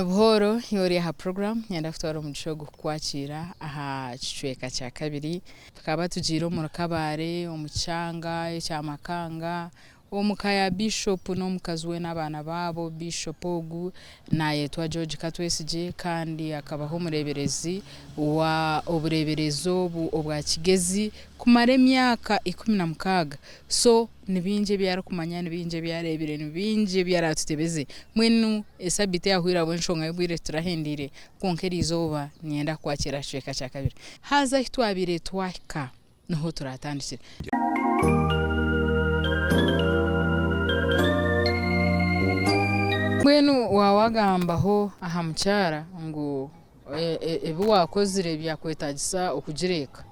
Buhooro iwe ori aha puroguraamu niinyenda kutwara omugisha ogu kukwakiira aha kicweka kya kabiri. Tukaba tugiire omuri Kabale omu kyanga ekya Makanga Omu ka ya Biishopu n'omukazi we n'abaana baabo, Biishopu ogu naayetwa George Katwesigye kandi akabaho omureeberezi wa obureeberezi obu obwa Kigezi kumara emyaka 16. So ni bingi ebi arikumanya, ni bingi ebi areebire, ni bingi ebi araatutebeze. Mbwenu esabiiti eyahweire ahabw'enshonga y'obwire titurahendeire kwonka eriizooba niinyenda kukwakiira aha kicweka kya kabiri. Haza ahu twabaire twahika. Niho turatandikire. Mbwenu wawagambaho aha mukyara ngu ebi wakozire byakwetagisa okugira eka.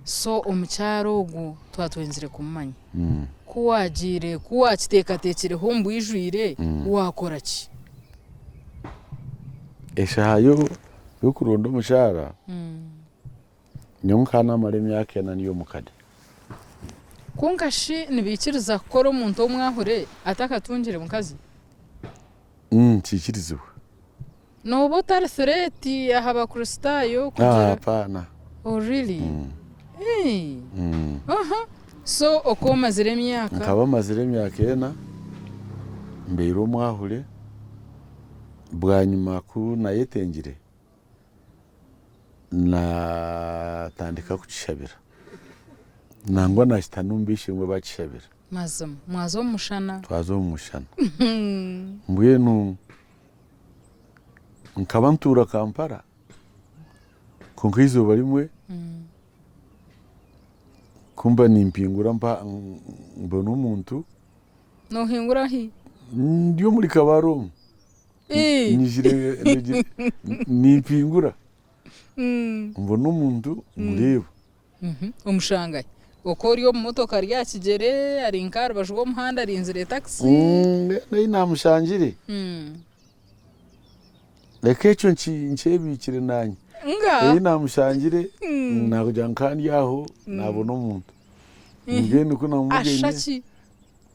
So omukyara ogu twatwenzire kumumanya. Ku wagiire, ku wakitekatekireho omu bwijwire, wakora ki? Eshaaha y'okuronda omukyara. Nyowe nkaba naamara emyaka ena ndi omukade. Kwonka shi nibaikiriza kukora omuntu omwahure atakatungire mukazi? Nikiikirizibwa. Nooba otari threat aha Bakristaayo kugira. Hapana. Oh really? Aha. So okaba omazire emyaka. Nkaba mazire emyaka ena mbaire omwahure, bwanyima ku nayetengire. Naatandika kukishabira. Nangwa naahita n'omu b'eishe-emwe baakishabira. Mazima, mwaza omu mushana. Twaza omu mushana. Mbwenu nkaba ntuura Kampala, kwonka eizooba rimwe ku mba nimpingura mbona omuntu. Noohingura hi? Ndi omuri Kabale omu. Nyijire nimpingura mbona omuntu mureeba. Omushanga hi? Okwo ori omu motoka ari aha kigyere, ari nk'aha rubaju rw'omuhanda arinzire takisi? Ahi naamushangire, reka ekyo nkyebiikire naanye. Ahi naamushangire naagira ngu nka ndi aho naabona omuntu. Mbwenu ku Ashusha ki?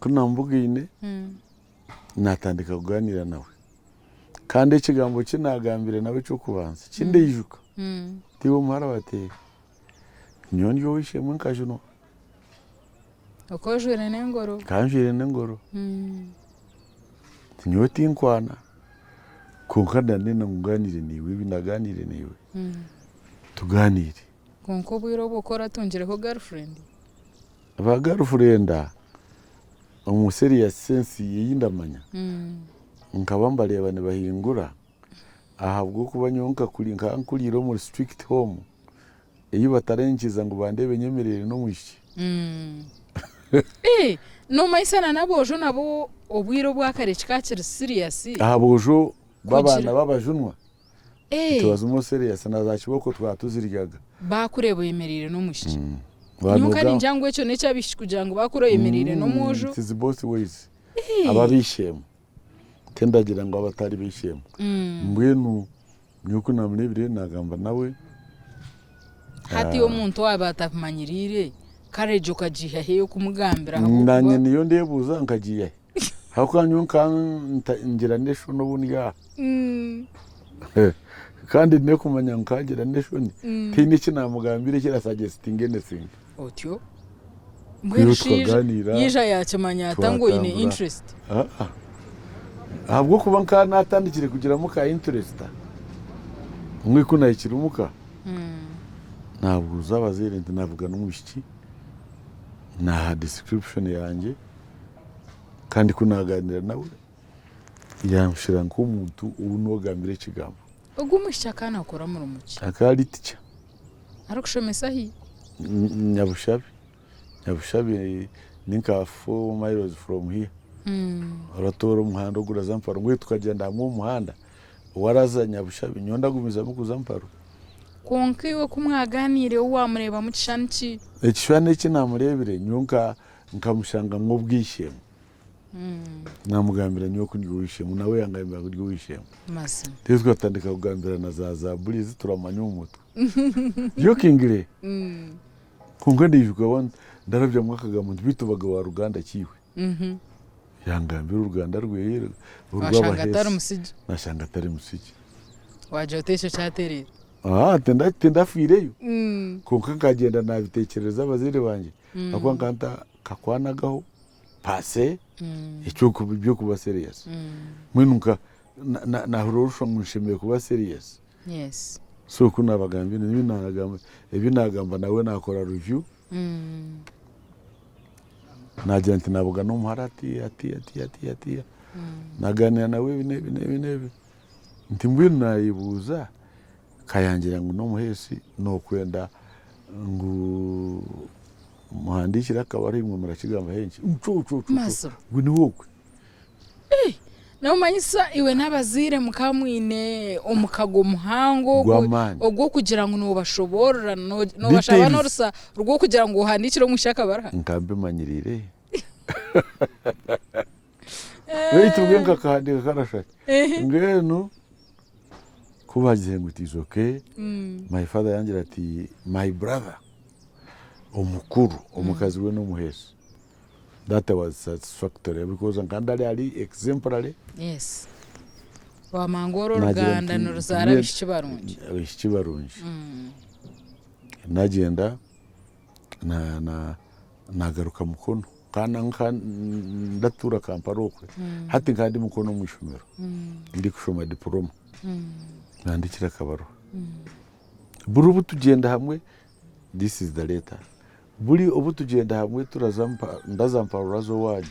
naamubugaine. Naatandika kugaaniira nawe. Kandi ekigambo ki naagambire nawe eky'okubanza ki ndaijuka, tiiwe muhara wa Teera, nyowe ndi ow'eishe-emwe nkajunwa. Okaba ojwaire n'engoro? Nkaba njwaire n'engoro. Nti nyowe tinkwana, kwonka ndenda ngu ngaaniire naiwe ebi ndagaaniire naiwe, tugaaniire. Kwonka obwire obwo okaba oratungireho girlfriend? Ba girlfriend omu serious sense ei ndamanya, nkaba mbareeba nibahingura ahabw'okuba nyowe nkaba nkuriire omuri strict home ei batarenkiza ngu bandeebe nyemereire n'omwishiki. Nomanyisa na n'aboojo nabo obwire obwakare kikaba kiri serious? Aboojo b'abaana b'abajunwa It was more serious na za kibooko twaba tuziryaga. Baakureeba oyemereire n'omwishiki. Nyowe ka ningira ngu ekyo n'eky'abaishiki kugira ngu baakureeba oyemereire n'omwojo. It is both ways. Ab'abeishemwe tindagira ngu abatari b'eishemwe. Mbwenu nyowe ku naamureebire naagamba nawe. Hati omuntu waaba atabimanyiriire, courage okagiiha hi ey'okumugambira ahabw'okuba. Naanye niyo ndeebuuza nkagiiha hi. Ahabw'okuba nyowe nka ngira n'eshoni obu ndi aha. Kandi nyine kumanya ngu nkagira n'eshoni, tihaine eki naamugambira ekirasagesitinga anything. Otyo? Mbwenu shi Tukagaaniira, yaija yaakimanya ata ngu oine twatambura. interest? Aa. Ahabw'okuba nkaba naatandikire kugiramu ka interest, mbwenu ku naahikire omuka, naabuuza abazaire nti naavuga n'omwishiki, naaha description yangye, Kandi ku naaganira nawe, yanshira nk'omuntu ou noogambira ekigambo. Ogwo omwishiki akaba naakora murimo ki? Akaba ari tica. Arikushomesa hi? Nyabushabi. Nyabushabi ni nka four miles from here. Oratoora omuhanda oguraza Mparo. Mbwenu tukagyenda hamwe omu muhanda, we araza Nyabushabi nyowe ndagumizamu kuza Mparo. Kwonka iwe ku mwagaaniire we waamureebamu kishushani ki? Ekishushani eki naamureebire nyowe nka Nkamushangamu obwishemwe, namugambira nyowe ku ndi ow'eishe-emwe, nawe yangambira ngu ndi ow'eishe-emwe. Mazima. Reero twatandika kugambirana za zaaburi ezi turamanya omu mutwe. Jokingly, kwonka ndaijuka one ndarabyamu akagambo nti beitu obaga wa ruganda ki iwe? Yangambira oruganda rweye Washanga atari orw'abaheesi. musigi. Nashanga atari musigi. Wagira oti ekyo kyatereera. Ah, tindafiireyo. Kwonka nkagyenda nabitekyerereza abazaire bangye ahakuba nkaba ntakakwanagaho paase eky'okuba serious. Mbwenu nka nahurira orushwa ngu nshemereire kuba serious. Yes. So ku nabagambire ebi nagamba nawe nakora review. Naagira nti naabugana omuhara ati ati ati ati ati naaganiira nawe ebi n'ebi n'ebi n'ebi nti mbwenu naayebuuza kayangira ngu n'omuheesi nookwenda ngu muhandiikire akabaruha imwe murakigamba henki cwo cwo cwo Mazima. ngu niwe ogwe. Nomanyisa iwe n'abazaire mukaba mwine omukago muhango Gw'amaani. ogw'okugira ngu nobashoboorora, nobashaba Details. n'orusa rw'okugira ngu ohandiikire omwishiki akabaruha? Nkaba mbimanyiriire. Beitu bwe nkakahandiika karashusha ki? Mbwenu ku baagizire ngu it is okay, my father yangira ati my brother omukuru omukazi we n'omuheesi. That was satisfactory because nkaba ndi ahari exemplary. Yes. Wamanya ngu oru Nagira oruganda nti niruzaara mbwenu abaishiki barungi. abaishiki barungi. Nagyenda na- na- nagaruka Mukono kandi nka ndatuura Kampala okwe hati nkaba ndi Mukono omu ishomero ndikushoma diploma nandikira akabaruha. Buri obu tugyenda hamwe this is the letter. Buri obu tugyenda hamwe turaza ndaza mparura z'owaanyu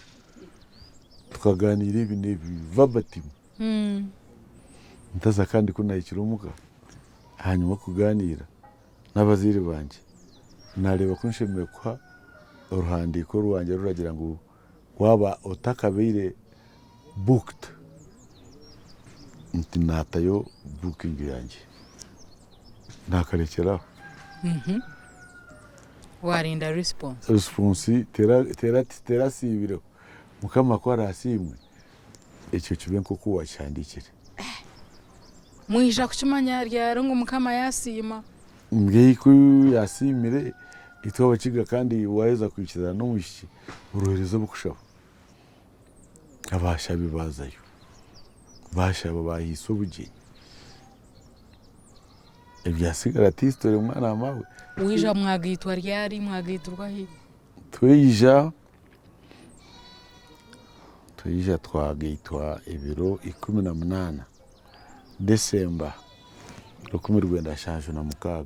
tukaganiira ebi n'ebi verbatim. Ntaza kandi ku nahikire omuka ahanyima y'okuganiira n'abazaire bangye naareeba ku nshemereire kuha oruhandiiko rwangye ruragira ngu waaba otakabaire booked nti naatayo booking yangye naakarekyera aho. Warinda response. Response terasiibireho. Mukama ku araasiimwe, ekyo kibe nk'oku waakihandiikire. Mwija kukimanya ryari ngu Mukama yaasiima? Mbwenu ku yaasiimire, itwe abakiga kandi waaheza kwikirizana n'omwishiki, orohereza ab'okushaba. Abashabi baazayo, baashaba baahiisa obugyenyi. Ebyatsigara ti history mwana wa maawe. Waija mwagaitwa ryari? Mwagaitirwa hi? Twaija, twaija twagaitwa ebiro 18 December 1976.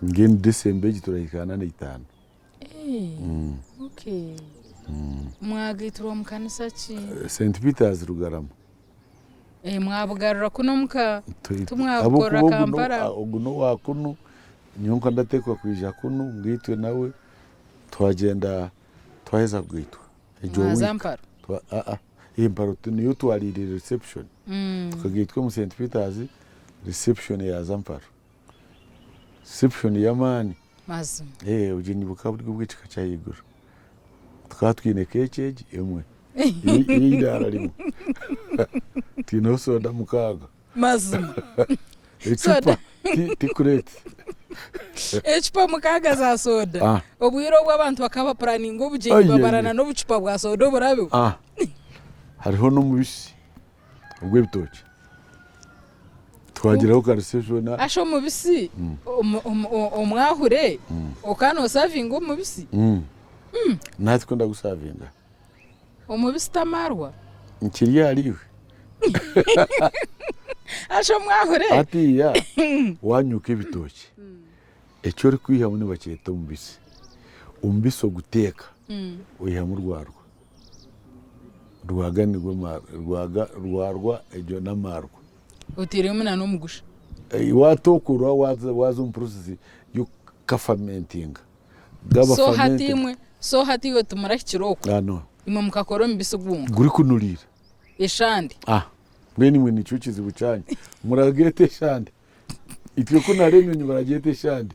Mbwenu December egi turahikaana n'eitaano. Okay. Mwagaitirwa omu kanisa ki? St Peters Rugarama. Mwabugarura kunu omuka? Timwabukorera Kampala? Ogu n'owa kunu, nyowe nkaba ndateekwa kwija kunu ngaitwe nawe twagyenda twaheza kugaitwa egyo Mwaza week. Mparo? Mparo niyo twariire reception. Tukagaitwa omu St Peters, reception yaaza Mparo. Reception y'amaani. Mazima. Obugyenyi bukaba buri obw'ekika ky'ahaiguru. Tukaba twine keeki egi emwe ey'eidaara rimwe. Twineho soda mukaaga. Mazima. Ecupa ti kureeti. Ecupa mukaaga za soda. Obwire obu abantu bakaba bapuraninga obugyenyi babarana n'obucupa bwa soda oburabeho. Hariho n'omubisi ogw'ebitookye. Twagiraho ka reception. Asha omubisi omwahure okaba nosavinga omubisi? Nahati ku ndagusavinga. Omubisi tamarwa? Nkiri ahari iwe. Asha omwahure. Hatiiya wanyuka ebitookye, eki orikwihamu nibakyeta omubisi. Omubisi oguteeka oihamu rwarwa. Rwaga nigwo marwa, rwaga rwarwa egyo n'amarwa. Oteiremu na n'omugusha. Waatokorwa waaza waaza omu process y'okukafamentinga. Gaaba So hati fermented. imwe, so hati iwe timurahikire okwo. Ah no. Imwe mukakora omubisi gwonka. Gurikunuriira. Eshande. Ah, mbwenu imwe nikyo kizibu kyanyu. Murageeta eshande. Itwe ku nari enyonyi baragyeta eshande.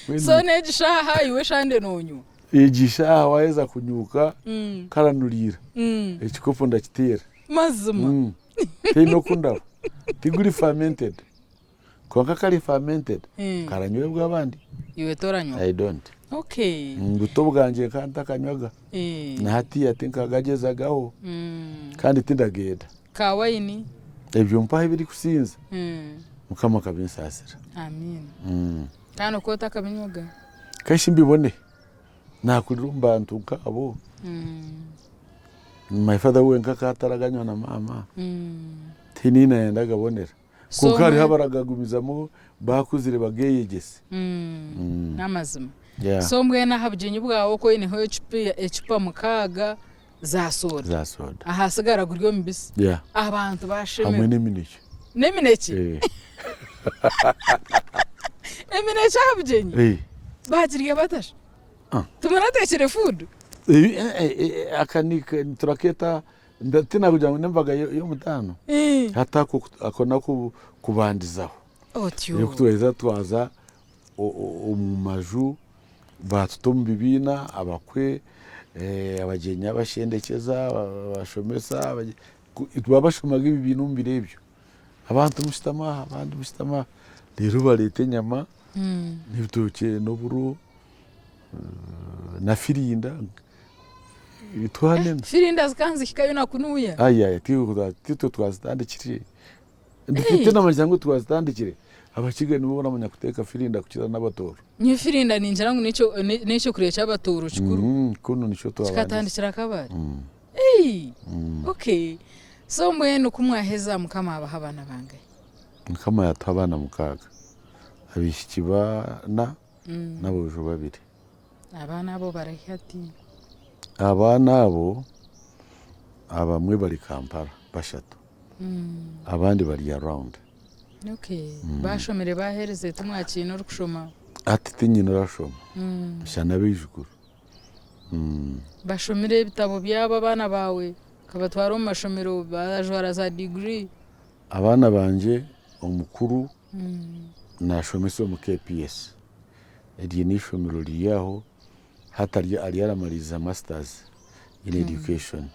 Mbwenu So n'egi shaaha iwe eshande noonywa? Egi shaaha waaheza kunyuuka karanuriira, ekikopo ndakiteera. Mazima? Tihaine oku ndaba. Tiguri fermented. Kwonka kari fermented, karanywebwa abandi. Iwe toranywa? I don't. Okay. Omu buto bwangye nkaba ntakanywaga. Na hatiiya tinkagagyezagaho kandi tindagenda. Ka wayini? Ebyo mpaho ebirikusinza Mukama akabinsaasira. Amiina. Kandi okaba otakabinywaga? Kashi mbibone. Naakurira omu bantu nk'abo. My father we wenka akaba ataraganywa na maama. Tihaine ei naayenda agabonera. Kwonka hariho abaragagumizamu baakuzire bageeyegyese. N'amazima. So mbwenu aha bugyenyi bwawe oku oineho ecupa mukaaga za soda. Za soda. Ahasigara guri omubisi. Abantu bashemererwa. Hamwe n'eminekye. N'eminekye? Eminekye aha bugyenyi? Bagirya bata shi? Timurateekire fuudu? Aka turakeeta Tinakugira ngu n'embaga y'omutaano hati ako n'akokubandizaho. Otyo. Ku twaheza twaza omu maju baatuta omu bibiina abakwe, abagyenyi abashendekyeza, abashomesa, baba bashomaga ebibiina omu biro ebyo. Abantu mushutame aha abandi mushutame aha reero bareeta enyama n'ebitookye n'oburo na firinda. Twanena. Firinda zikaba nizihikayo na kunuya? Ayaya titwe twazitandikire. Tinamanya ngu twazitandikire. Abakiga nibo baramanya kuteeka firinda kukira n'abatooro. Nyowe firinda ningira ngu n'ekyokurya ky'abatooro kikuru. Kunu nikyo twabandize. Kikatandikira Kabale? Okay. So mbwenu ku mwaheza Mukama abaha abaana bangahi? Mukama yatuha abaana mukaaga. Abaishiki bana n'aboojo babiri. Abaana abo bari hati? Abaana abo abamwe bari Kampala bashatu abandi bari around. Okay. Bashomire baaherize timwakiine orikushoma? Hati tinyine orashoma busha n'abaijukuru. Bashomire ebitabo byabo abaana baawe okabatwara omu mashomero baajwara za diguri? Abaana bangye omukuru naashomesa omu KPS. Eryo n'eishomero riri aho hati ariyo aramariiriza masters in education.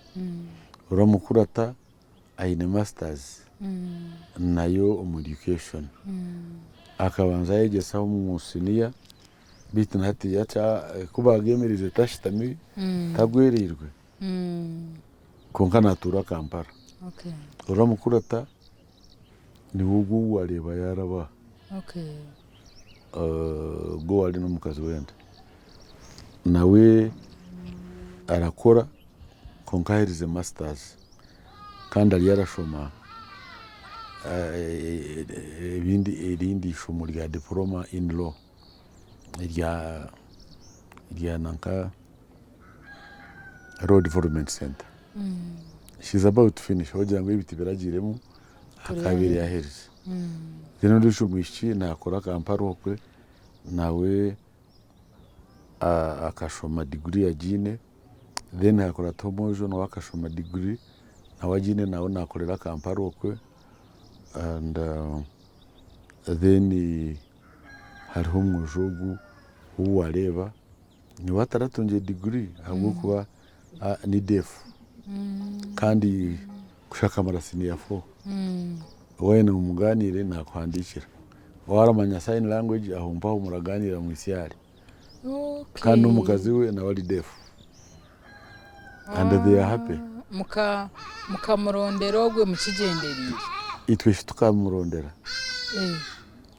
Oramukurata aine masters nayo omu education. Akabanza yayegyesaho omu siniya beitu na hati ku baagemereize tashutami tagwereirwe kwonka naatuura Kampala. Oramukurata niwe ogwo ou waareeba yaaraba aha, ogwo owaari n'omukazi w'ente. Nawe arakora kwonka aherize masters kandi ariyo arashoma erindi ishomo rya diploma in law erya nanka Law Development Centre. She is about to finish ahabw'okugira ngu ebiti biragiiremu akaabaire yaaherize. Then ondiijo omwishiki naakora Kampala okwe nawe akashoma diguri agiine, then haakurataho omwojo nawe akashoma diguri nawe agiine nawe naakorera Kampala okwe and then hariho omwojo ogu ou waareeba Niwe ataratungire diguri ahabw'okuba ni deaf kandi kusha akamara siniya fo. Waayenda ngu mugaaniire naakuhandiikira. Waaba oramanya sign language aho mpaho muragaaniira mwisyare. Kandi n'omukazi we nawe ari deaf and they are happy. Mukamurondera ogwe mukigyendereire? Itwe shi tukamurondera,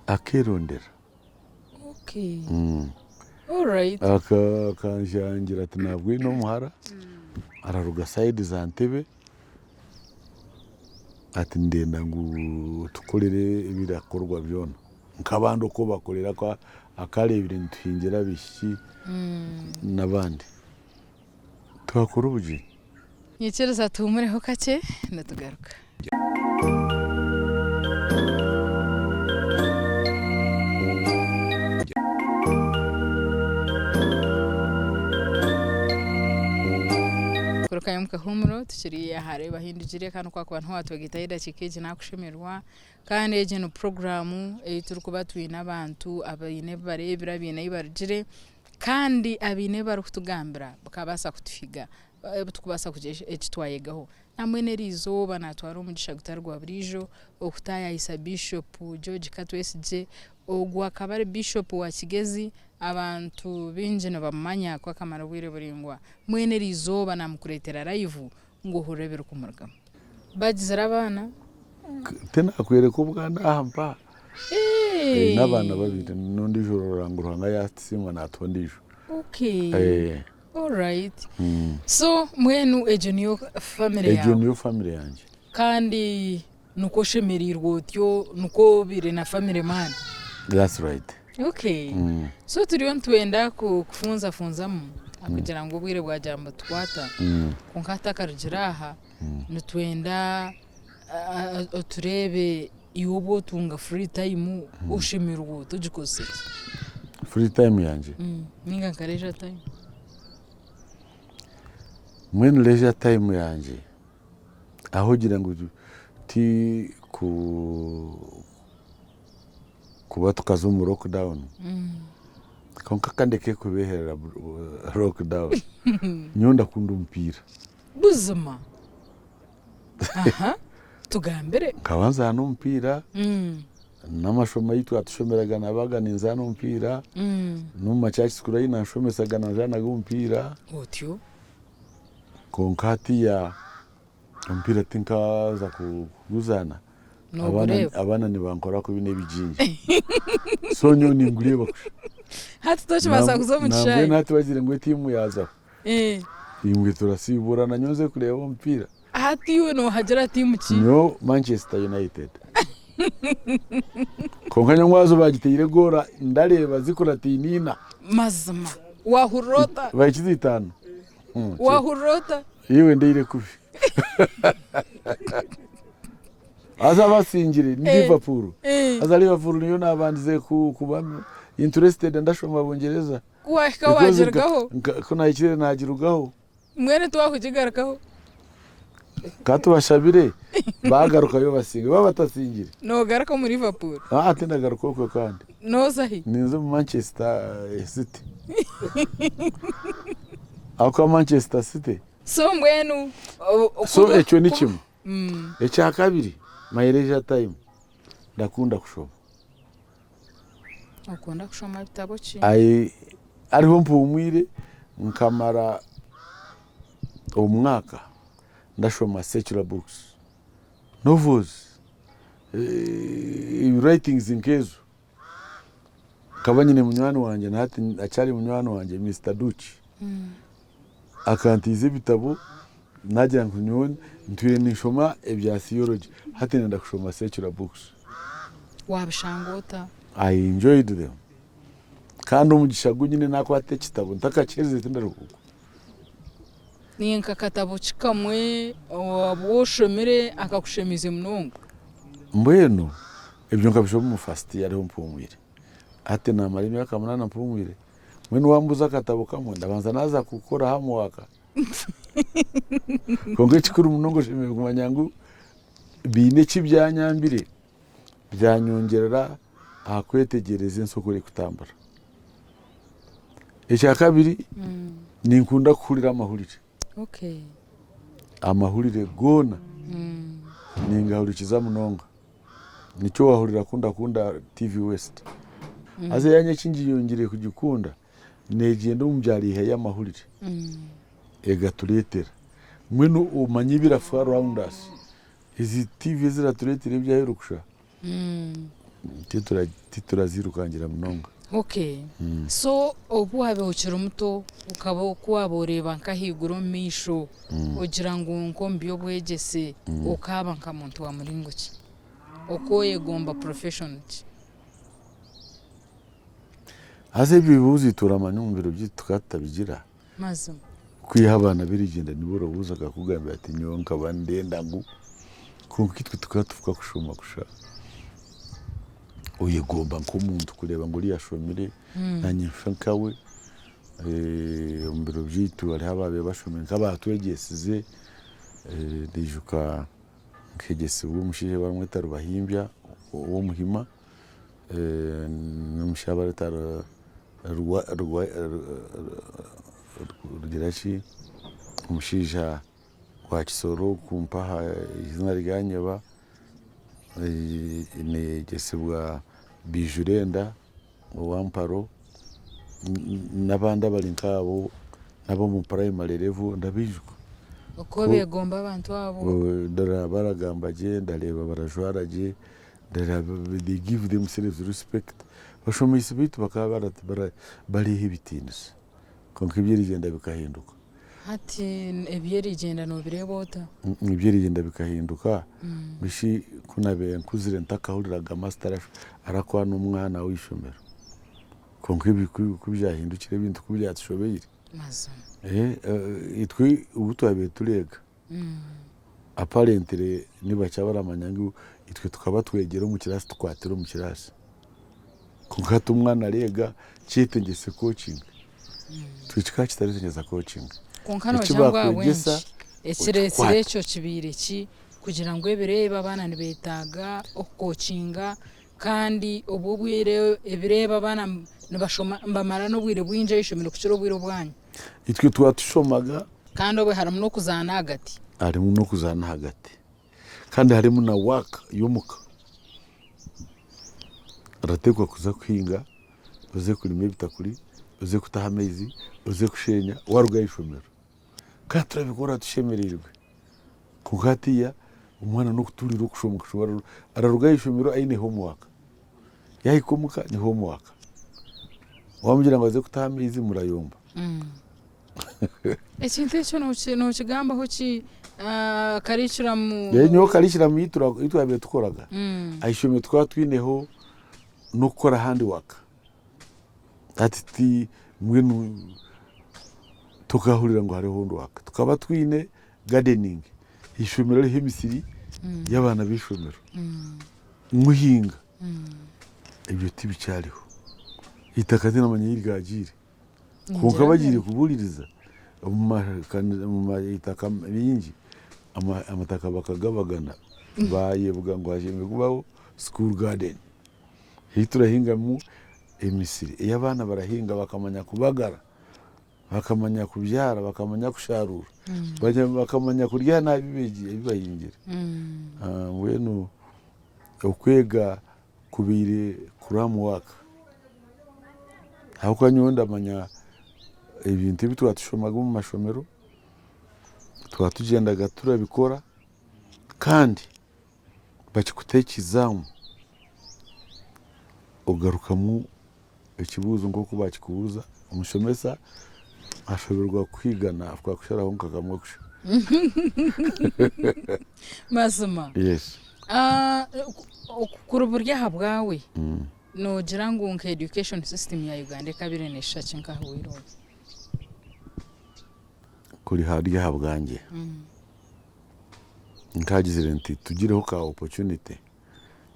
akeerondera. Okay. Alright. Akanjangira ati nabwine omuhara araruga sayidi za Ntebe ati ndenda ngu tukorere ebirakorwa byona nk'abandi oku bakorera akarebire nituhingira abaishiki n'abandi twakora obugyenyi. Nyikiriza tuhumureho kakye nitugaruka. Kurukayo omu kahuumuro tukiri aha Reeba Hindugire kandi ku wakuba niho waatwegyeitaho edakiika egi naakushemererwa kandi egi ni puroguraamu ei turikuba twine abantu abaine ebi bareebire abaine ahi barugire kandi abaine ebi barikutugambira bikabaasa kutuhiga ebi turikubaasa kugira eki twayegaho. Nambwenu eri izooba naatwara omugisha gutari gwa buriijo okutaayaayisa Bishop George Katwesigye. Ogu akaba ari Bishop wa Kigezi. Abantu baingi nibamumanya ku akamara obwire buraingwa. Mbwenu eri izooba naamukureetera live ngu ohurire ebirikumurugamu. Bagizire abaana? Tinakwereka obwana aha mpaha. Eine abaana babiri n'ondiijo ororora ngu Ruhanga yaatusiima naatuha ondiijo. Okay. Alright. So mbwenu egyo niyo family Egyo yaawe? niyo family yangye. Kandi nikwo oshemereirwe otyo, nikwo obaire na family man? That's right. Okay. So turiyo nitwenda kufunzafunzamu kugira ngu obwire bwagira nibutukwata kwonka hatakarugire aha nitwenda tureebe iwe obu otunga free time oshemererwa ota ogikozesa ki? Free time yangye? Ninga nka leisure time. Mbwenu leisure time yangye ahu ogira ngu ti ku kuba tukaza omu lockdown kwonka kandeke kubeherera lockdown nyowe ndakunda omupiira. Buzima aha tugambire. Nkaba nzaana omupiira n'amashomo ahu twatushomeraga nabaga ninzaana omupiira n'omu ma church school ahu nanshomesaga nanzaanaga omupiira. Otyo. Kwonka hatiiya omupiira tinkaza kuguzaana, Noogureeba? abaana nibankora kubi n'ebigingi. So nyowe ningureeba kusha. Hati tokibaasa kuza omu kishaayi? Nambwenu hati bagire ngu etiimu yaazaho, imwe turasiiburana nyowe nze kureeba omupiira. Hati iwe noohagira tiimu ki? Nyowe Manchester United. Kwonka nyowe waaza bagiteire goora ndareeba zikurataine ina. Mazima waahurira ota? Bahikize itaano. Waahurira ota? Iwe ndeire kubi. Haza abasingire ni Liverpool. Haza Liverpool niyo naabandize kuba interested ndashoma Bungyereza. Ku waahika waagirugaho? Ku naahikire naagirugaho. Mbwenu tiwaakugigarukaho? Ka tubashabire baagarukayo basinge. Baaba batasingire. Noogaruka omu Liverpool? Aa tindagaruka okwo kandi. Nooza hi? Ninza omu Manchester City. Ahabw'okuba Manchester City. So mbwenu. So ekyo ni kimwe. Ekya kabiri, my leisure time, ndakunda kushoma. Okunda kushoma bitabo ki? Hariho mpuumwire nkamara omwaka ndashoma secular books, novels, writings nk'ezo. Nkaba nyine munywani wangye na hati akyari munywani wangye Mister Duki, akantiiza ebitabo nagira ngu nyowe ntwire ninshoma ebya theology hati nenda kushoma secular books. Wabishanga ota? I enjoyed them kandi omugisha gu nyine nakwata ekitabo ntakakiherize tindaruhuuka. Ni nka katabo ki kamwe abu oshomire akakushemeza munonga? Mbwenu ebyo nkabishoma omu first year ariho mpuumwire. Hati naamara emyaka munaana mpuumwire, mbwenu wambuuza akatabo kamwe ndabanza naaza kukora homework. Kwonka ekikuru munonga oshemereire kumanya ngu biine eki byanyambire, byanyongyerera aha kwetegyereza ensi oku erikutambura. Ekyakabiri, ninkunda kuhurira amahurire. Amahurire goona ningahurikiza munonga. Nikyo wahurira ku ndakunda TV West. Haza eyangye eki ngiyongyeire kugikunda, neegyenda omu byaro eihayo amahurire egatureetera. Mbwenu omanye ebirafa around us. Ezi TV eziratureetera eby'aheeru kusha, tituraziirukangira munonga. Okay. So obu waabaire okiri muto okaba ku waaba oreeba nk'ahaiguru omu maisho ogira ngu nk'omu by'obwegyese okaaba nka muntu wa muringo ki? Okooyegomba profession ki? Haza ebyo ebibuuzo itwe oramanya omu biro byaitu tukaba tutabigira. Mazima. Kwiha abaana b'erigyenda nibo orabuuza akakugambira ati nyowe nkaba ndenda ngu kwonka itwe tukaba tufuka kushoma kusha oyegomba nk'omuntu kureeba ngu oriya ashomire nanye nfe nkawe. Omu biro byaitu hariho abaabaire bashomire nk'abaatwegyesize ndaijuka nkegyesibwa omushaija baramweta Rubahimbya ow'omuhima n'omushaija bareeta Rugira ki omushaija wa Kisoro kumpa aha eizina ryanyeba neyegyesibwa Bijurenda owa Mparo. N'abandi abari nk'abo n'ab'omu primary level ndabaijuka. Oku obeegomba abantu abo. Ndareeba baragamba gye, ndareeba barajwara gye, ndareeba they give themselves respect. Abashomeise baitu bakaba bareeha ebitiinisa kwonka eby'erigyenda bikahinduka. Hati eby'erigyenda noobireeba ota? Eby'erigyenda bikahinduka, bishi ku naabaire nkuzire ntakahuriraga master arakwana omwana w'eishomero. Kwonka ebi ku byahindukire ebintu ku byatushobeire, itwe obu twabaire tureega, apparently nibakye abaramanya ngu itwe tukaba twegyera omu kiraasi tukwatira omu kiraasi. Kwonka hati omwana areega kyetengyese coaching, itwe kikaba kitaretengyesa coaching. Kwonka noogira ngu ahabw'enki ekireetsire ekyo kibaire ki kugira ngu ebiro ebi abaana nibeetaaga okukokinga Kandi obwo obwire ebiro ebi abaana nibashoma nibamara n'obwire bwingi aha ishomero kukira obwire obwanyu. Itwe twaba tushomaga. Kandi obwe harimu n'okuzaana ahagati. Harimu n'okuzaana ahagati. Kandi harimu na work y'omuka. Orateekwa kuza kuhinga, oze kurima ebitakuri, oze kutaha amaizi, oze kusheenya waruga aha ishomero. Kandi turabikora tushemereirwe. Kwonka hatiiya omwana n'okutuurira okushoma kushoma araruga aha ishomero aine homework. Yaahika omuka ni homework. Waamugira ngu aze kutaha amaizi murayomba. Ekintu ekyo nookigambaho ki curriculum? Nyowe curriculum ei twabaire tukoraga aha ishomero tukaba twineho n'okukora handwork. Hati ti mbwenu tokahurira ngu hariho handwork. Tukaba twine gardening, eishomero ririho emisiri y'abaana b'eishomero, muhinga, ebyo tibikyariho. Eitaka tindamanya ahi ryagiire kwonka bagiire kubuuririza omu maitaka maingi amataka bakagabagana baayebwa ngu hashemereire kubaho school garden ei turahingamu emisiri ei abaana barahinga bakamanya kubagara. Bakamanya kubyara, bakamanya kusharuura, bakamanya kurya n'aha bi bahingire. Mbwenu okwega kubaire cram work ahabw'okuba nyowe ndamanya ebintu ebi twatushomaga omu mashomero, twatugyendaga turabikora kandi bakikuta ekizaamu ogarukamu ekibuuzo nk'oku baakikubuuza, omushomesa ashoberwa kukwigana akakusharaho nka kamwe kusha. Mazima. Yes. Kuri buri aha bwawe, noogira ngu nka education system ya Uganda ekabaire neeshusha ki nka ahu waire ori? Kuri hari aha bwangye, nkaagizire nti tugireho ka opportunity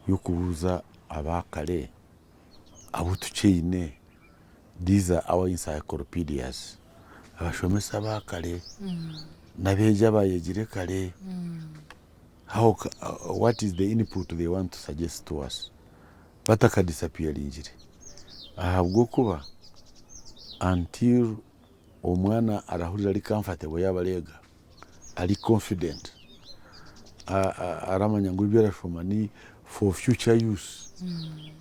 y'okubuuza abaakare abu tukyaine, these are our encyclopedias, abashomesa aba kare n'abeegi abayegire kare, how what is the input they want to suggest to us bataka disappearingire ahabw'okuba until omwana arahurira ari comfortable yaaba areega ari confident aramanya ngu ebi arashoma ni for future use,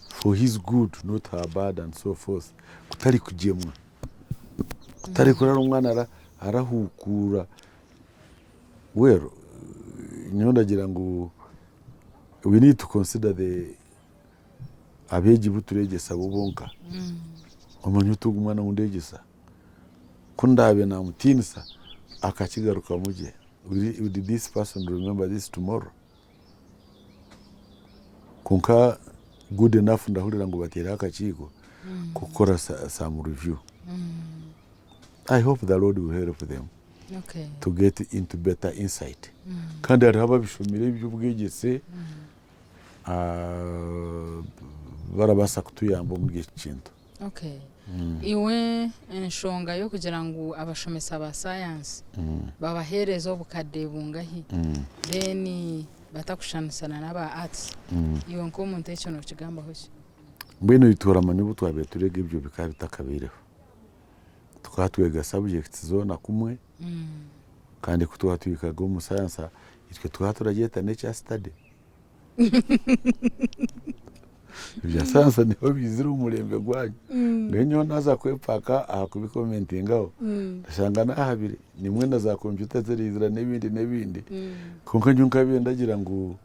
for his good not her bad and so forth kutari kugyemwa, kutari kurara omwana arahukuura well nyowe ndagira ngu we need to consider the abeegi abu tureegyesa bo bonka omanye oti ogu omwana ou ndeegyesa Ku ndaabe naamutiinisa akakigarukamu gye, will this person remember this tomorrow? Kwonka good enough ndahurira ngu bateireho akakiiko k'okukora some review. I hope the Lord will help them to get into better insight. Kandi hariho ababishomire eby'obwegyese barabaasa kutuyamba omuri eki kintu. Okay. Iwe enshonga y'okugira ngu abashomesa ba sayansi babaheereze obukadde bungahi then batakushushanisana n'aba arts, iwe nk'omuntu ekyo nookigambaho ki? Mbwenu itwe oramanya obu twabaire tureega ebyo bikaba bitakabaireho. Tukaba twega subjects zoona kumwe kandi ku twatwikaga omu sayansa itwe tukaba turagyeta nature study. Ebya sayansa niho biizire omu murembe gwanyu. Mbwenu nyowe naaza kwepaaka aha kubikomentingaho, ndashanga naahabire. Nimwe na za kompyuta ziriizira n'ebindi n'ebindi. Kwonka nyowe nkabaire ndagira ngu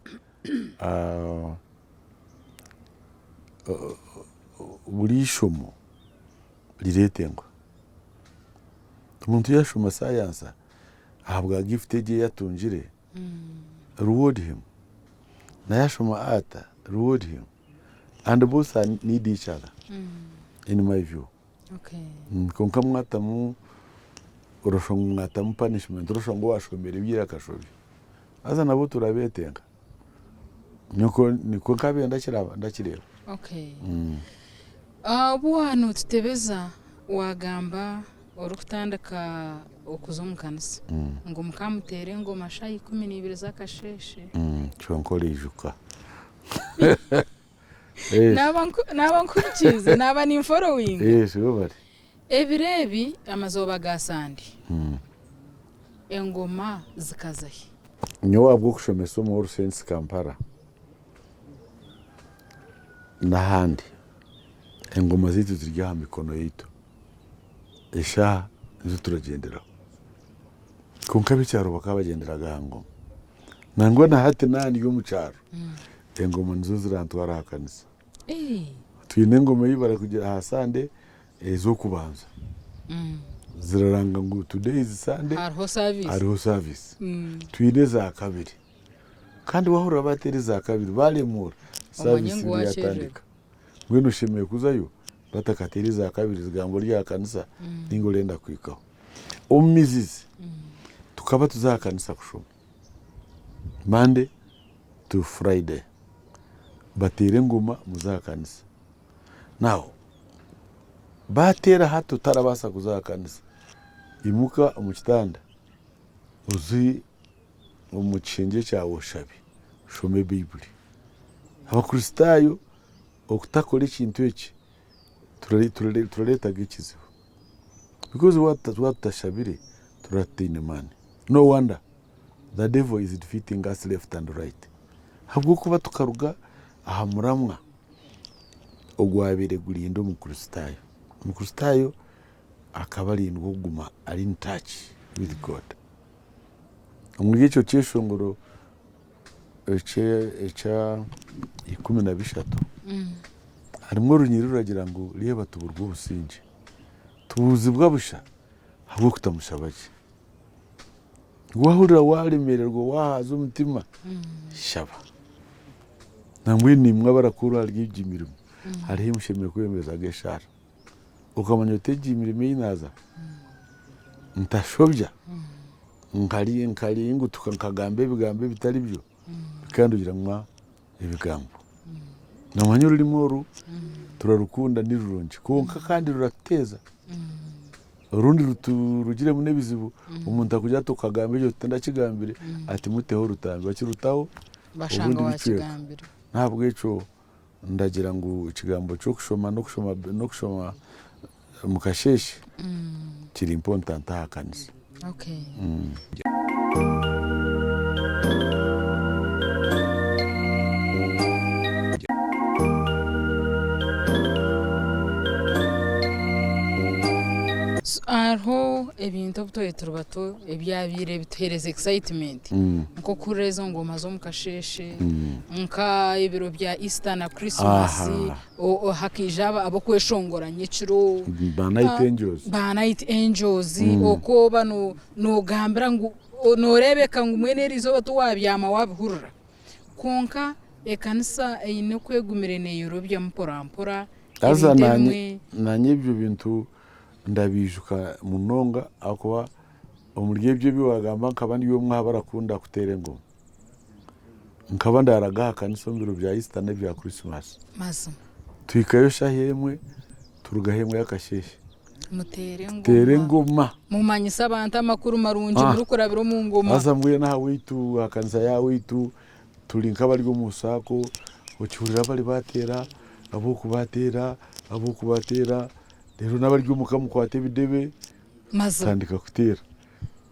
buri ishomo rireetengwa. Omuntu yaashoma sayansa ahabwa gifuti egi ei atungire, reward him. Na yaashoma art, reward him. And both are need each other in my view. Kwonka mwatamu orashusha ngu mwatamu punishment, orashusha ngu owashomire eby'eira akashobya. Haza nabo turabeetenga. Nikwo nikwo nkabaire ndakiraba ndakireeba. Okay. Obu waaba nootutebeza waagamba orikutandika okuza omu kanisa ngu mukamuteera engoma shaaha 12 z'akasheeshe. Kyonka oriijuka. Naaba nkuhurikiize, naaba ninforowinga. Yes, webare. Ebiro ebi amazooba ga Sande, engoma zikaza hi? Nyowe ahabw'okushomesa omu All Saints Kampala n'ahandi, engoma zaitu ziri aha mikono yaitu. Eshaaha nizo turagyenderaho. Kwonka ab'ekyaro bakaba bagyenderaga aha ngoma. Nangwa na hati naaba ndi omu kyaro, engoma nizo zirantwara aha kanisa. Twine engoma ei barikugira aha Sande ez'okubanza. Ziraranga ngu today is Sunday, hariho service. Twine eza kabiri. Kandi waahurira baateera eza kabiri, baaremuura, Omanye service ngu eriyo waakyererwa. yatandika. Mbwenu oshemereire kuzayo batakateire eza kabiri zigamba ori aha kanisa ninga orenda kuhikaho. Omu mizizi, tukaba tuza aha kanisa kushoma Monday to Friday. Bateera engoma muze aha kanisa. Now, baateera hati otarabaasa kuza aha kanisa, imuka omu kitanda oze omu kishengye kyawe oshabe, oshome Baiburi. Abakristaayo okutakora ekintu eki turareetaga ekizibu because twaba tutashabire turaba tutaine maani. No wonder the devil is defeating us left and right ahabw'okuba tukaruga aha muramwa ogwabaire gurinda Omukristaayo. Omukristaayo akaba arindwa kuguma ari in touch with God. Omuri ekyo kyeshongoro ekya 13 harimu orunyiriri ruragira ngu reeba tuburwe obusingye, tubuuzibwa busha ahabw'okutamushaba gye. Waahurira waaremererwa waahaaza omutima, shaba. Nambwenu naimwe abarakuru ahari egi mirimo, hariho ei mushemereire kwebembezaga eshaara. Okamanya oti egi mirimo ei naaza ntashobya, nkaringutuka nkagamba ebigambo ebitari byo, bikandugiramu ebigambo. Noomanya orurimi oru turarukunda ni rurungi kwonka kandi ruratuteeza. Orundi ruturugiremu n'ebizibu, omuntu akugira ati okagamba ekyo tindakigambire, ati muteho orutambi, bakirutaho Bashanga obundi bicweka. wakigambire. N'ahabw'ekyo ndagira ngu ekigambo ky'okushoma n'okushoma n'okushoma omu kasheeshe kiri important aha kanisa. Okay. So, Hariho ebintu obu twari turi bato ebyabaire bituheereza excitement nk'okuhurira ezo ngoma z'omu kasheeshe nka ebiro bya Easter na Christmas Aha. Hakaija ab'okweshongora nyekiro. Ba Night Angels. Ba Night Angels okwo oba nogambira ngu noreebeka ngu mbwenu eri izooba tiwabyama wabihurira. Kwonka ekanisa eine oku egumire neeyorobya mpora mpora Haza ebintu ebimwe. Naanye ebyo bintu ndabiijuka munonga ahakuba omuri ebyo ebi waagamba nkaba ndi omwe aha barakunda kuteera engoma. Nkaba ndaaraga aha kanisa omu biro bya Easter n'ebya Christmas. Mazima. Tuhikayo shaaha emwe, turugaho emwe y'akasheeshe. Muteere engoma. Tuteere engoma. Mumanyise abantu amakuru marungi murikurabira omu ngoma. Haza mbwenu aha waitu, aha kanisa ya waitu, turi nk'abari omu saako, okihurira bari baateera, ab'oku baateera, ab'oku baateera, reero n'abari omuka mukwate ebidebe, Mazima. mutandika kuteera.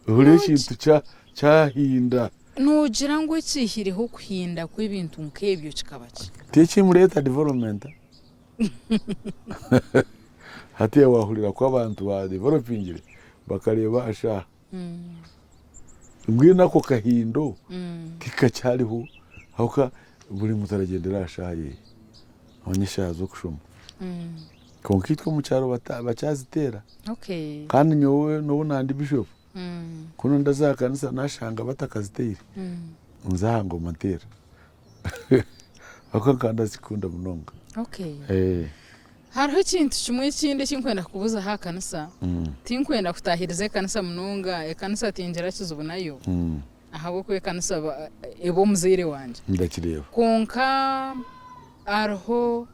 Ohurira ekintu kyahinda. Noogira ngu ekiihireho okuhinda kw'ebintu nk'ebyo kikaba ki? Tikimureeta development. Hatiiya waahurira ku abantu ba developingire bakareeba aha shaaha. Mbwenu ako kahindo tikakyariho ahabw'okuba buri muntu aragyendera aha shaaha ye. Omanye eshaaha z'okushoma. Kwonka itwe omu kyaro bakyaziteera. Kandi nyowe n'obu nandi bishopu, ku ndaza aha kanisa nashanga batakaziteire, nza aha ngoma nteera. Ahabw'okuba nkaba ndazikunda munonga. Hariho ekintu kimwe ekindi eki ndikwenda kukubuuza aha kanisa. Tinkwenda kutaahiriza ekanisa munonga, ekanisa tingira kizibu nayo ahabw'okuba ekanisa eba omuzaire wangye. Ndakireeba. Kwonka hariho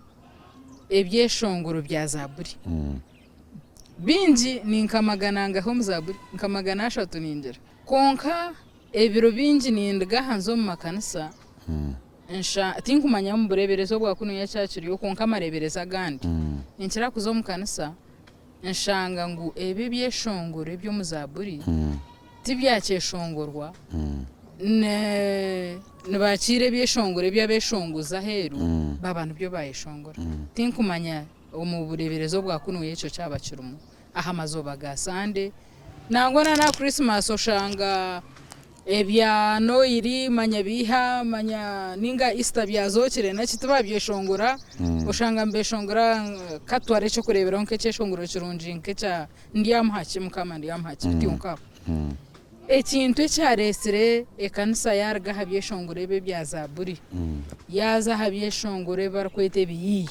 ebyeshongoro bya Zaaburi. Bingi ni nka magana angahi omu Zaaburi? Nka magana ashatu ningira. Kwonka ebiro bingi nindiga aha nza omu makanisa, nsha tinkumanya omu bureeberezi obwa kunuya kyakiriyo kwonka amareeberezi agandi, ninkira kuza omu kanisa nshanga ngu ebi ebyeshongoro eby'omu Zaaburi tibyakyeshongorwa, nibakiira ebyeshongoro ebi abeeshongozi aheeru baaba nibyo baayeshongora. Tinkumanya omu bureeberezi obwa kunuya ekyo kyaba kirimu. Aha mazooba ga Sande nangwa na n'aha Krisimaasi oshanga ebya Noiri manya biiha manya ninga Isita byazookire naki tibabyeshongora, oshanga nibeshongora ka tutware eky'okureeberaho nk'ekyeshongoro kirungi nk'ekya Ndyamuha ki Mukama ndyamuha ki bityo nkaho. Ekintu ekyareetsire ekanisa yaaruga aha byeshongoro ebi ebya Zaaburi yaaza aha byeshongoro ebi barikweta ebiyiiye,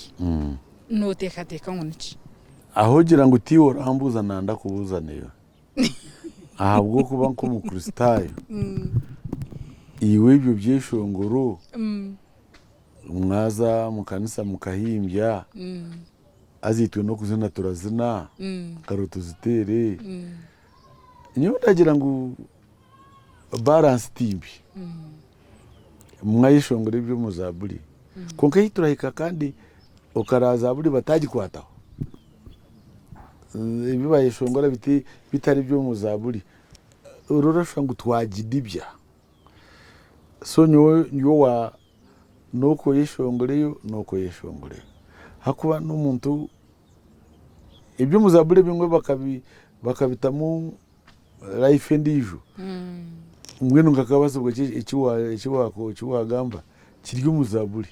nooteekateeka ngu niki? Aho ogira ngu tiiwe orambuuza nandakubuuza naiwe ahabw'okuba nk'Omukristaayo iwe ebyo byeshongoro mwaza omu kanisa mukahimbya haza itwe n'okuzina turazina kare tuziteere. Nyowe ndagira ngu balance ti mbi. Mwayeshongora eby'omu Zaaburi kwonka ahi turahika kandi okaraba Zaaburi batagikwataho, ebi bayeshongora bitari eby'omu Zaaburi, orashusha ngu twagidibya. So nyowe ndi owa n'okweyeshongoreyo n'okweyeshongoreyo ahakuba n'omuntu eby'omu Zaaburi ebimwe bakabitamu life endiijo mbwenu nkakabasibwa eki waagamba kiri omu Zaaburi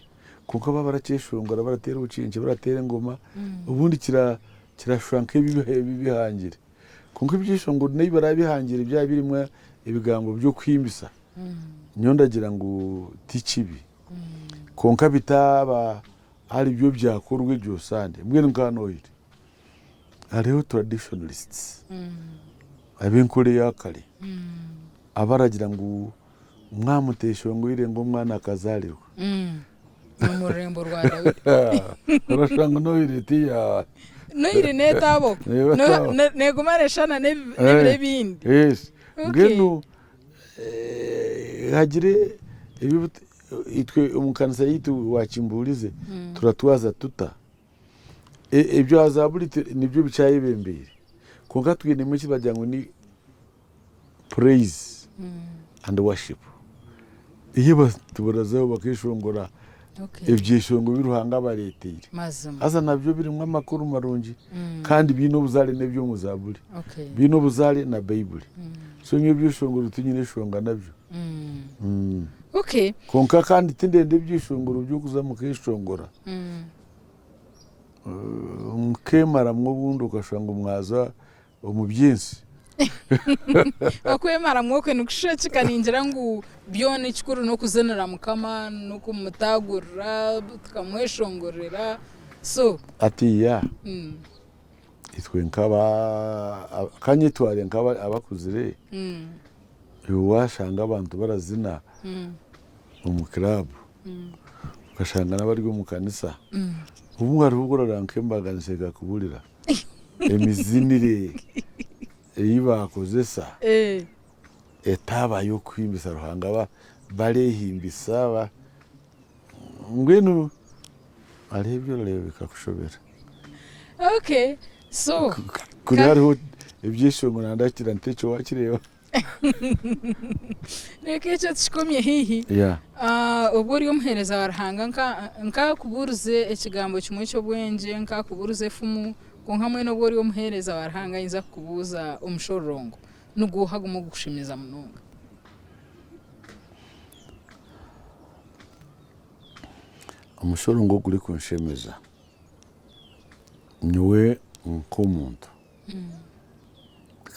kwonka baaba barakyeshongora barateera obukingi barateera engoma obundi kirashusha nk'ebibihangire kwonka ebyeshongoro n'ebi barabihangire byaba birimu ebigambo by'okuhimbisa nyowe ndagira ngu ti kibi kwonka bitaaba aribyo byakorwa egyo sande mbwenu nka nohire hariho traditionalists ab'enkora eya kare abaragira ngu mwamuteshongoire ngu omwana akazarirwa Omu rurembo rwa Daudi. Orashanga nohire tiya Nohire neetaabo. Neetaabo. Neeguma neeshushana n'ebiro ebindi. Yes. Okay. Mbwenu hagire ebi itwe omu kanisa yaitu waakimbuurize turatwaza tuta? Ebya Zaaburi nibyo bikyayebembeire kwonka twinemu eki bagira ngu ni praise and worship. Ei abantu barazaho bakeshongora ebyeshongo ebi Ruhanga abareeteire. Haza nabyo birimu amakuru marungi kandi biine obuzaare n'eby'omu Zaaburi. Biine obuzaare na Baiburi. So nyowe ebyeshongoro tinyine enshonga nabyo. Kwonka kandi tindenda ebyeshongoro by'okuza mukeshongora mukemaramu obundi okashusha ngu mwaza omu by'ensi. Okwemaramu okwe nikushusha ki? Ka ningira ngu byona ekikuru n'okuzinira Mukama n'okumutaagurira tukamweshongorera so. Hatiiya itwe nk'aba ka nyetware nk'abakuzire, iwe waashanga abantu barazina omu kiraabu, okashanga n'abari omu kanisa, obumwe hariho obu orareba nk'embaganiso ekakuburira. Emizinire ei baakozesa etaaba y'okuhimbisa Ruhanga, bareehimbisa mbwenu hariho ebi orareeba bikakushobera. Okay, so Kuri hariho ebyeshongoro nandakira nti ekyo waakireeba. Reka ekyo tukikomye haihi. Yeah. Ah, obwo ori omuheereza wa Ruhanga nka nkakubuurize ekigambo kimwe ky'obwengye, nkakubuurize efumu, kwonka mbwenu obwo ori omuheereza wa Ruhanga nyinza kukubuuza omushororongo niguuha gumwe ogukushemeza munonga? Omushororongo ogurikunshemeza nyowe nk'omuntu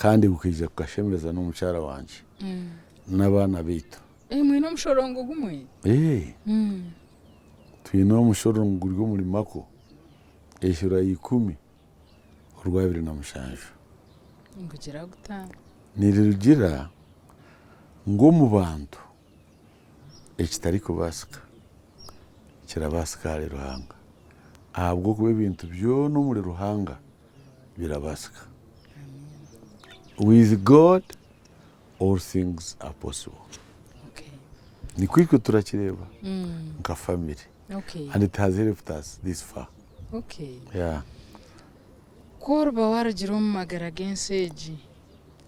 kandi gukaija gukashemeza n'omukyara wangye n'abaana baitu. Mwine omushorongo gumwe? Twine omushorongo guri omuri Mako eshuura ya ikumi orwabiri na mushanju. Nigugira guta? Nirirugira ngu omu bantu ekitarikubaasika kirabaasika ahari Ruhanga ahabw'okuba ebintu byona omuri Ruhanga birabaasika. With God all things are possible. Nikwo itwe turakireeba nka family and it has helped us this far. Yeah. Ku oriba waarugire omu magara g'ensi egi,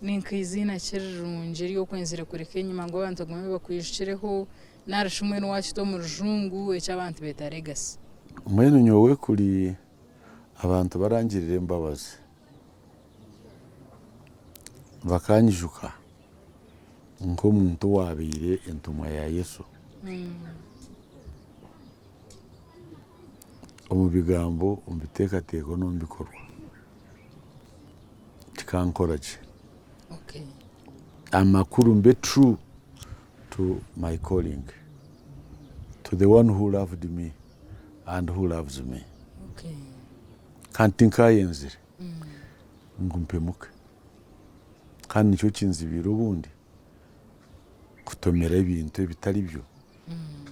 Ni nk'eiziina ki erirungi eri okwenzire kureka enyima ngu abantu bagume bakwijukireho nari shi mbwenu waakita omu rujungu eki abantu beeta legacy? Mbwenu nyowe kuri abantu barangirira embabazi bakanyijuka nk'omuntu owaabaire entumwa ya Yesu omu bigambo, omu biteekateeko n'omu bikorwa. Kikankora gye. Amakuru mbe true to my calling, to the one who loved me and who loves me. Kandi tinkayenzire ngu mpemuke. Kandi nikyo kinzibiire obundi kutomera ebintu ebitari byo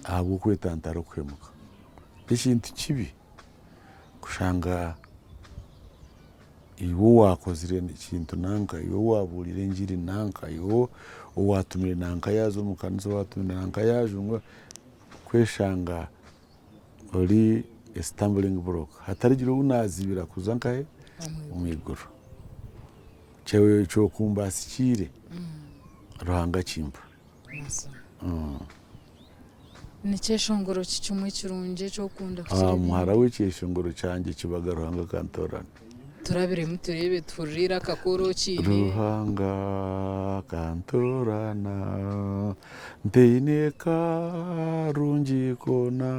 ahabw'okwetantara okuhemuka. N'ekintu kibi kushanga Iwe owaakozire ekintu nanka, iwe owaabuurire engiri nanka, iwe owaatumire nanka yaaza omu kanisa, owaatumire nanka yaajungwa, kweshanga ori a stumbling block hatarigira ou naazibira kuza nkahe? Omu iguru. Ekyo ku mbaasikiire, Ruhanga akimpa. Nikyeshongoro ki kimwe kirungi eki orikukunda kukira ebindi? Muhara we ekyeshongoro kyangye kibaga Ruhanga akantoorana. Turabiremu tureebe tuhurire eiraka ku ori okiine. Ruhanga akantoorana ntaine karungi koona,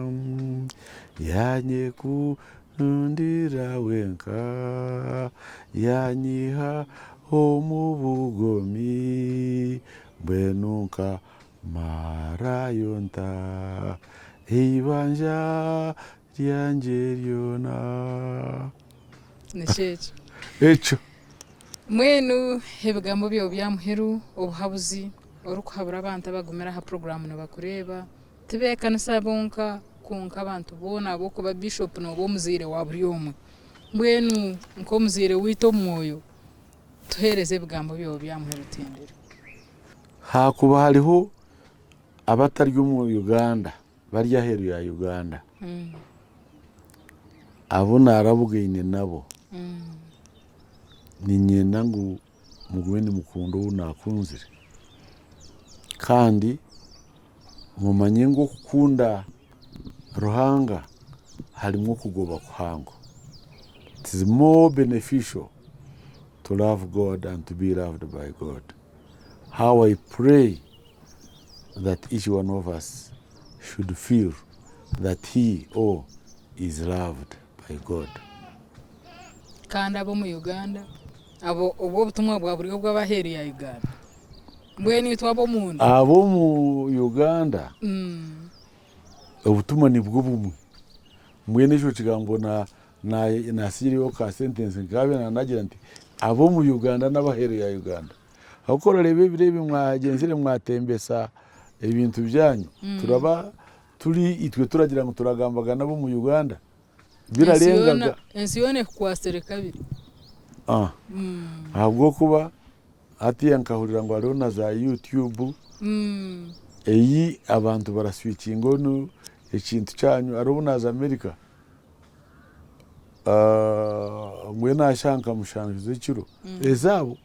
yanyekundira wenka, yanyiha omu bugomi, mbwenu nka Marayo nta eibanja ryangye ryona. Nikyo ekyo. Ekyo. Mbwenu ebigambo byawe bya muheru, obuhabuzi orikuhabura abantu abagumire aha puroguraamu nibakureeba, ti b'ekanisa bonka kwonka abantu boona ahabw'okuba Bishop nooba omuzaire wa buri omwe. Mbwenu nk'omuzaire waitu omu mwoyo, tuheereze ebigambo byawe bya muheru Tendere. Haakuba hariho abatari omu Uganda bari aheeru ya Uganda abu naarabugaine nabo, niinyenda ngu mugume nimukunda ou naakunzire kandi mumanye ngu okukunda Ruhanga harimu okugoba kuhango. It is more beneficial to love God and to be loved by God. How I pray that each one of us should feel that he or is loved by God. Kandi ab'omu Uganda abo obwo obutumwa bwa buri obw'abaheeru ya Uganda. Mbwenu itwe ab'omunda. Ab'omu Uganda obutumwa nibwo bumwe. Mbwenu ekyo kigambo na Naatsigireyo ka sentence nkaabaire naanagira nti ab'omu Uganda n'abaheeru ya Uganda. Ahabw'okuba orareeba ebiro ebi mwagyenzire mwatembesa ebintu byanyu, turaba turi itwe turagira ngu turagambaga n'ab'omu Uganda, birarengaga. Ensi yoona ekukwatsire kabiri. Ahabw'okuba hatiiya nkahurira ngu hariho na za YouTube ei abantu baraswikinga onu ekintu kyanyu. Hariho obu naaza America. Mbwenu aha shaaha nka mushanju z'ekiro ezaabo.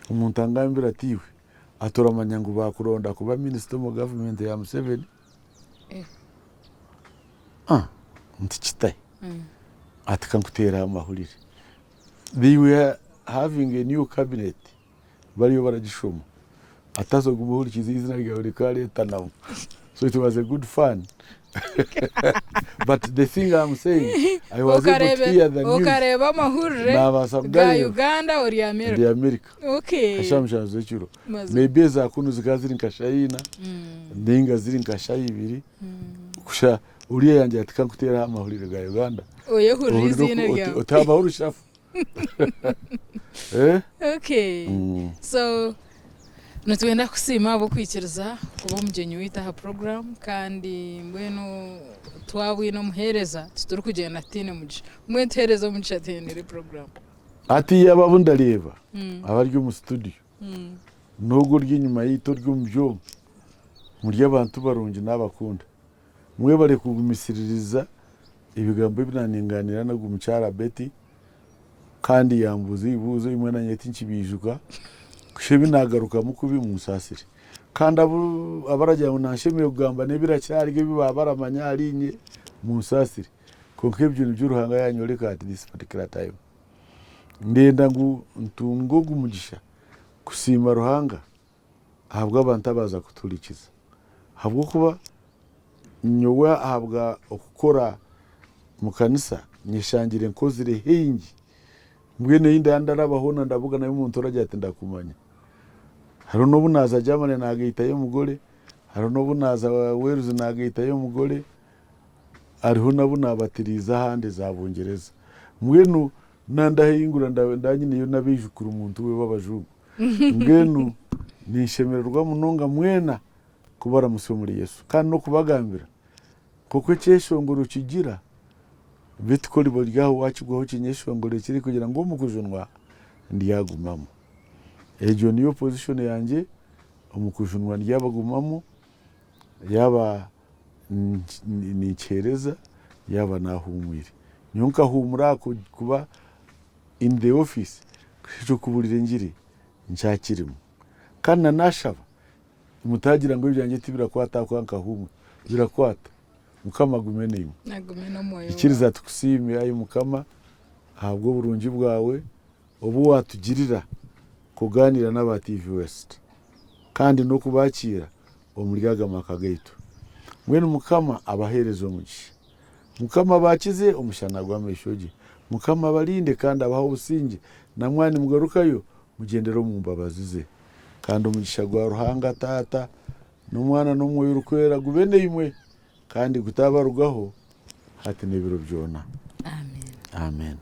Omuntu angambira ati iwe ati oramanya ngu bakuronda kuba minisita omu gavumenti ya Museveni? Ah, nti kitahe? Ati kankuteereho amahurire. They were having a new cabinet bariyo baragishoma. Ati haza ogume ohurikize eizina ryawe rikareetanamu. So it was a good fun. But the thing I'm saying, I was able to hear the news. Okareeba amahurire Naabaasa ga kugareeba. Uganda ori America. Ndi America. Okay. Eshaaha mushanju z'ekiro. Mazima. Maybe eza kunu zikaba ziri nka shaaha ina ninga ziri nka shaaha ibiri. Kusha oriya yangira ati kankuteereho amahurire ga Uganda. Oyehurire Ohurire eiziina oku ryawe. otabaho orushafu. Eh? Okay. So nitwenda kukusiima ahabw'okwikiriza kuba omugyenyi waitu aha program kandi mbwenu twabwine omuheereza titurikugyenda tutaine mugisha. Mbwenu tuheereze omugisha tuhendere program. Hatiiya abo abu ndareeba abari omu studio n'ogwo ori enyima yaitu ori omu byoma muri abantu barungi nabakunda. Mwebare kugumisiririza ebigambo ebi naaningaaniira n'ogu mukyara Betty kandi yambuuza ebibuuzo ebimwe naanye tinkibiijuka kusha ebi naagarukamu kubi munsaasire. Kandi abu abaragira ngu nanshemereire kugamba n'ebirakyariho ebi baaba baramanya ahariinye munsaasire. Kwonka ebyo nibyo Ruhanga yaanyoreka at this particular time. Ndenda ngu ntunge ogu mugisha kusiima Ruhanga ahabw'abantu abaaza kutuhurikiza. Ahabw'okuba nyowe ahabwa okukora omu kanisa nyeshangire nkozire haingi, mbwenu ei ndaba ndaraba hoona ndabuganayo omuntu oragira ati ndakumanya. Hariho n'obu naaza Germany naagaitayo omugore, hariho n'obu naaza Wales naagaitayo omugore, hariho n'abu naabatiriize ahandi za Bungyereza. Mbwenu nandahingura ndaba nyineyo n'abaijukuru muntu we b'abajungu. Mbwenu ninshemererwa munonga mwena kubaramutsya omuri Yesu kandi n'okubagambira nk'oku ekyeshongoro kigira, beitu ku oriba ori aho waakigwaho ekinyeshongoro ekirikugira ngu omu kujunwa ndyagumamu. Egyo niyo position yangye, omu kujunwa ndyabagumamu yaaba ninkiheereza yaaba naahuumwire. Nyowe nkahuumura aha kuba in the office eky'okubuurira engiri nkyakirimu. Kandi na naashaba mutaagira ngu ebyangye tibirakwata ahakuba nkahuumura, birakwata. Mukama agume naimwe. Agume n'omwoyo Ikiriza waawe. tukusiime ai Mukama ahabw'oburungi bwawe obu waatugirira kugaaniira n'aba TV West kandi n'okubakiira omuri aga maka gaitu. Mbwenu Mukama abaheereze omugisha. Mukama abakize omushana gw'amaisho gye. Mukama abarinde kandi abahe obusingye, na mwaba nimugarukayo mugyendere omu mbabazi ze. Kandi omugisha gwa Ruhanga Taata, n'Omwana n'Omwoyo Orikwera gube naimwe, kandi gutabarugaho hati n'ebiro byona. Amen. Amen.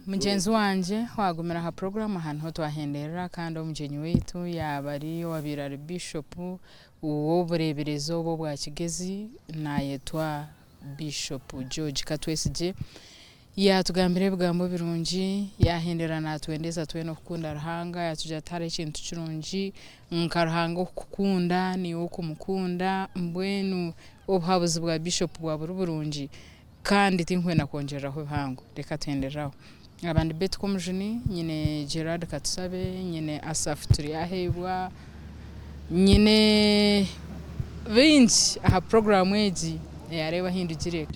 Mugyenzi wangye wagumira aha puroguramu aha niho twahenderera kandi omugyenyi waitu yaaba ari owabaire ari Bishopu w'obureeberezi obu obwa Kigezi nayetwa Bishop George Katwesigye yaatugambira ebigambo birungi, yaahendera naatwendeza twena okukunda Ruhanga, yaatugira ati hariho ekintu kirungi nka Ruhanga okukukunda naiwe okumukunda, mbwenu obuhabuzi bwa Bishop bwaba buri burungi kandi tinkwenda kwongyereraho bihango, reka tuhenderere aho. Aba ndi Betty Komujuni, nyine Gerald Katusabe, nyine Asaph Turyaheebwa, nyine baingi aha puroguraamu egi eya Reeba Ahindugire.